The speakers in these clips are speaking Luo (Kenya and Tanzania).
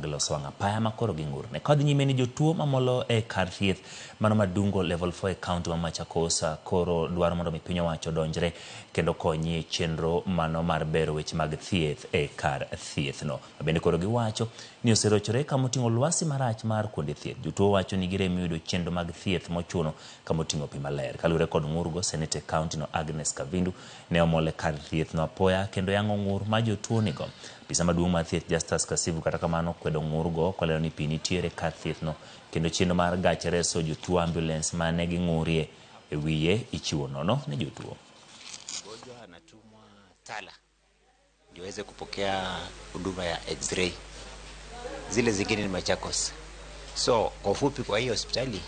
giloso wang' apaya ma koro ging'urne. Kodhi nyime ni jotuo mamolo e kar thieth mano Madungo Level 4 e kaunti ma Machakos koro dwaro mondo mi piny owacho odonjre kendo konyie chenro mano mar bero weche mag thieth e kar thiethno. Bende koro giwacho ni oserochore kama oting'o lwasi marach mar kuonde thieth. Jotuo wacho ni girem yudo chenro mag thieth mochuno kama oting'o pi maler. Kaluwore kod ng'urgo, seneta e kaunti no Agnes Kavindu ne omol e kar thieth no apoya kendo yango ng'ur ma jotuo nigo. Apisa maduong' mar thieth Justus Kasivu kata kamano kwedo ng'urgo kolero ni pi nitiere kar thieth no kendo chenro mar gach reso jotuo ambulance mane ging'urie e wiye ichiwo nono ne jotuo. Mgonjwa anatumwa Tala ndio aweze kupokea huduma ya x-ray, zile zingine ni Machakos. So kwa ufupi, kwa hiyo hospitali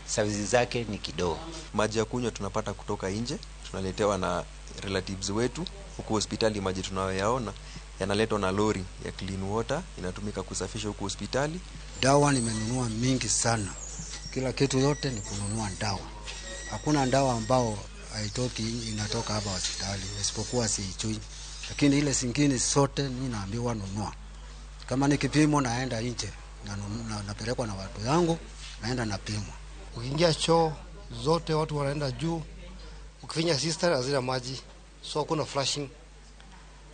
services zake ni kidogo. Maji ya kunywa tunapata kutoka nje, tunaletewa na relatives wetu huku hospitali. Maji tunayoyaona yanaletwa na lori ya clean water, inatumika kusafisha huku hospitali. Dawa nimenunua mingi sana, kila kitu yote ni kununua dawa. Hakuna dawa ambao haitoki inatoka hapa hospitali isipokuwa siichui, lakini ile zingine zote mimi naambiwa nunua. Kama ni kipimo naenda nje na, na, napelekwa na watu yangu naenda napimwa. Ukiingia choo zote watu wanaenda juu, ukifinya cistern hazina maji, so hakuna flushing.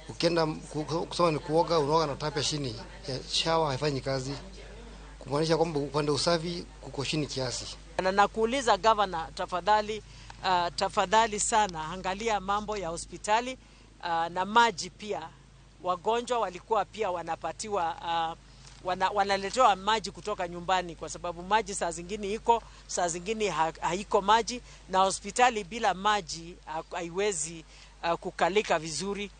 Ukienda kusema ni kuoga, unaoga na tap ya chini ya shower haifanyi kazi, kumaanisha kwamba upande usafi kuko chini kiasi. Na nakuuliza gavana, tafadhali, tafadhali sana angalia mambo ya hospitali na maji pia. Wagonjwa walikuwa pia wanapatiwa wanaletewa maji kutoka nyumbani, kwa sababu maji saa zingine iko, saa zingine haiko maji, na hospitali bila maji haiwezi kukalika vizuri.